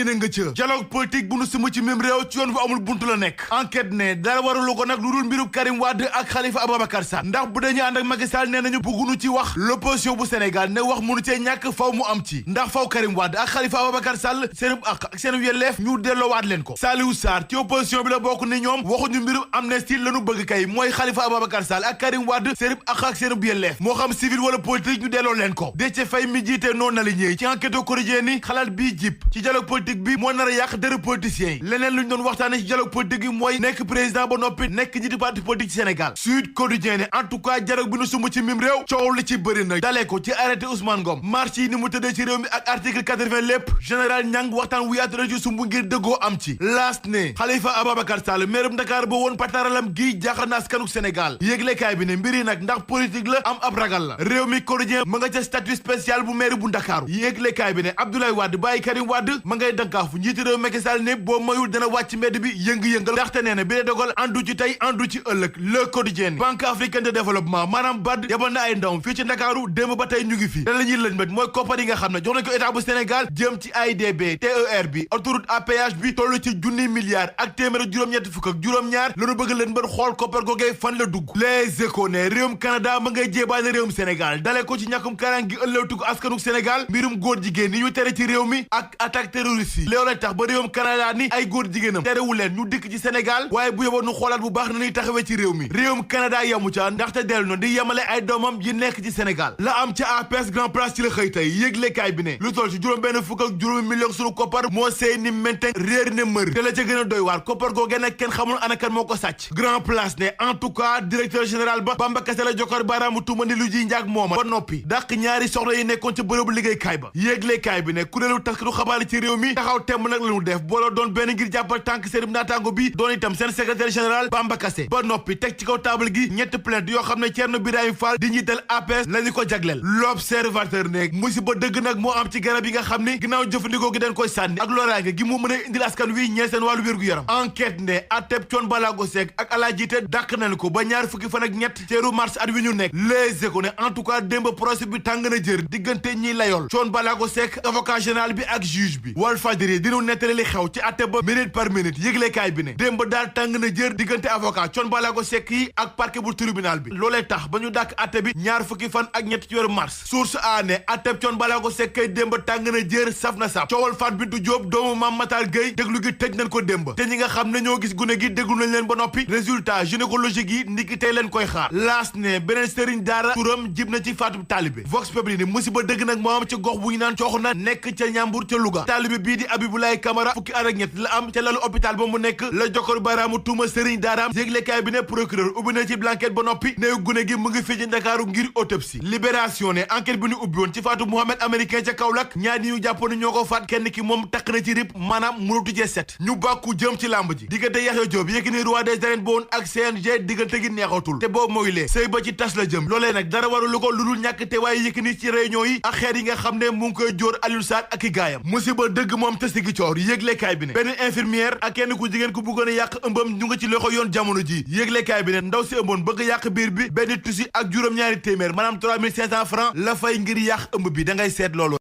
yéene nga ca dialogue politique bu nu suma ci même réew ci yoon bu amul buntu la nekk enquête ne dara waralu ko nag lu dul mbirub Karim Wade ak Khalifa Ababacar Sall ndax bu dañu ànd ak Macky Sall nee nañu bëggunu ci wax l'opposition bu Sénégal ne wax mënu cee ñàkk faw mu am ci ndax faw Karim Wade ak Khalifa Ababacar Sall seenub ak seenub yelleef ñu delloowaat leen ko Saliou Sarr ci opposition bi la bokk ni ñoom waxuñu mbirub amnistie lañu bëgg kay mooy Khalifa Ababacar Sall ak Karim Wade seenub ak seenub yelleef moo xam civil wala politique ñu delloo leen ko Déthié Faye mi jiite non aligné ci enquête quotidien ni xalaat bii jip ci dialogue politique bi moo nar a yàq dëru politiciens yi leneen lu ñu doon waxtaane ci dialogue politique bi mooy nekk président ba noppi nekk njiitu parti politique ci Sénégal Sud Quotidien ne en tout cas dialogue bi nu sumb ci mim réew coow li ci bëri na dalee ko ci arrêté Ousmane Ngom marche yi ni mu tëddee ci réew mi ak article 80 lépp général Niang waxtaan wu yaatu la ci sumb ngir dëggoo am ci laas ne Khalifa Ababacar Sall maire bu Dakar ba woon pataralam gii jaaxal na askanuk Sénégal yéeglekaay bi ne mbir yi nag ndax politique la am ab ragal la réew mi Quotidien ma nga ca statut spécial bu maire bu Ndakaaru yéeglekaay bi ne Abdoulaye Wade bàyyi Karim Wade ma ngay dankaafu njiitu réew Macky Sall ne boo mayul dana wàcc mbedd bi yëngu-yëngal ndaxte nee na bi dee dogal andu ci tey andu ci ëllëg Le Quotidien Banque africaine de développement maanaam BAD yabal na ay ndawam fii ci Ndakaaru démb ba tey ñu ngi fi da la ñuy lëñ bët mooy koppar yi nga xam ne jox nañ ko état bu Sénégal jëm ci AIBD TER bi autoroute à péage bi toll ci junni milliards ak téeméer juróom-ñetti fukk ak juróom-ñaar lañu bëgg leen bët xool koppar googee fan la dugg Les Échos ne réewum Canada ma ngay jéebaane réewum Sénégal dalee ko ci ñàkkum kaaraan gi ëllëwtu ko askanuk Sénégal mbirum góor jigéen ni ñu tere ci réew mi ak attaque terroriste yi loolu tax ba réewum Canada ni ay góor jigéenam terewu leen ñu dikk ci Sénégal waaye bu yóbboon nu xoolaat bu baax na ñuy taxawee ci réew mi réewum Canada yamu ca ndaxte dellu na di yemale ay doomam yi nekk ci Sénégal la am ca APS Grand Place ci la xëy tey yëglekaay bi ne lu toll ci juróom benn fukk ak juróomi million sunu koppar moo seey ni menten réer ne mër te la ca gën a doy waar koppar googee nag kenn xamul anakan moo ko sàcc Grand Place ne en tout cas directeur général ba Bamba Kassé la jokkor baaraamu tuuma ni lu ji njaag mooma ba noppi dàq ñaari soxna yi nekkoon ca bërëbu liggéeykaay ba yëglekaay bi ne kuréelu taskatu xabaar ci réew mi taxaw temm nag lañu def booloo doon benn ngir jàppal tànk seen naataango bi doon itam seen secrétaire général Bamba Kassé ba noppi teg ci kaw table gi ñetti plainte yoo xam ne Thierno Birahim Fall di njiital APS lañu ko jagleel L'Observateur ne musiba dëgg nag moo am ci garab yi nga xam ni ginnaaw jëfandikoo gi dañ koy sànni ak loraange gi mu mën a indil askan wi ñeel seen wàllu wér-gu-yaram enquête ne atteb Thione Ballago Seck ak Alaaji Jiite dàq nañ ko ba ñaar fukki fan ak ñett ceeru mars at wi ñu nekk Les Échos ne en tout cas démb procès bi tàng na jër diggante ñiy layool Thione Ballago Seck avocat général bi ak juge bi Walfadjri dinu nettali li xew ci atte ba minute par minute yëglekaay bi ne démb daal tàng na jër diggante avocat Thione Ballago Seck yi ak parquet bu tribunal bi loolee tax ba ñu dàkk atte bi ñaar fukki fan ak ñett ci weeru mars source a ne atteb Thione Ballago Seck kay démb tàng na jër saf na saf coowal Fatou Bintou Diop doomu Mame Matar Gueye déglu gi tëj nañ ko démb te ñi nga xam ne ñoo gis gune gi déglu nañ leen ba noppi résultat gynécologique yi ndiki tey leen koy xaar laas ne beneen sëriñ daara turam jib na ci Fatou Talibé Vox Populi ni musiba dëgg nag moo am ci gox bu ñu naan cooxu na nekk ca Ñambur ca Louga Talibé bii di Abiboulaye Camara fukki at ak ñett la am ca lalu hôpital ba mu nekk la jokkor baraamu tuuma sëriñ daaraam yéglekaay bi ne procureur ubbi na ci blanquette ba noppi neew gune gi mu ngi fii ci Ndakaaru ngir autopsie Libération ne enquête bi ñu ubbi woon ci Fatou Mohamed américain ca Kaolack ñaar ñi ñu jàppoon ñoo ko faat kenn ki moom takk na ci rip maanaam mënatu cee set ñu bàkku jëm ci làmb ji diggante Yaxya Joob Yékini roi des arènes ba woon ak CNG diggante gi neexatul te boobu mooy lee sëy ba ci tas la jëm loolee nag dara warulu ko lu dul ñàkk te waaye Yékini ci réunion yi ak xeet yi nga xam ne mu ngi koy jóor Alioune Sarr ak i gaayam musiba dëgg moom te sigi coor yëglekaay bi ne benn infirmière ak kenn ku jigéen ku bëggoon a yàq ëmbam ñu nga ci loxo yoon jamono ji yëglekaay bi ne ndaw si ëmboon bëgg yàq biir bi benn tusi ak juróom-ñaari téeméer maanaam 3500 francs la fay ngir yàq ëmb bi da ngay seet loolu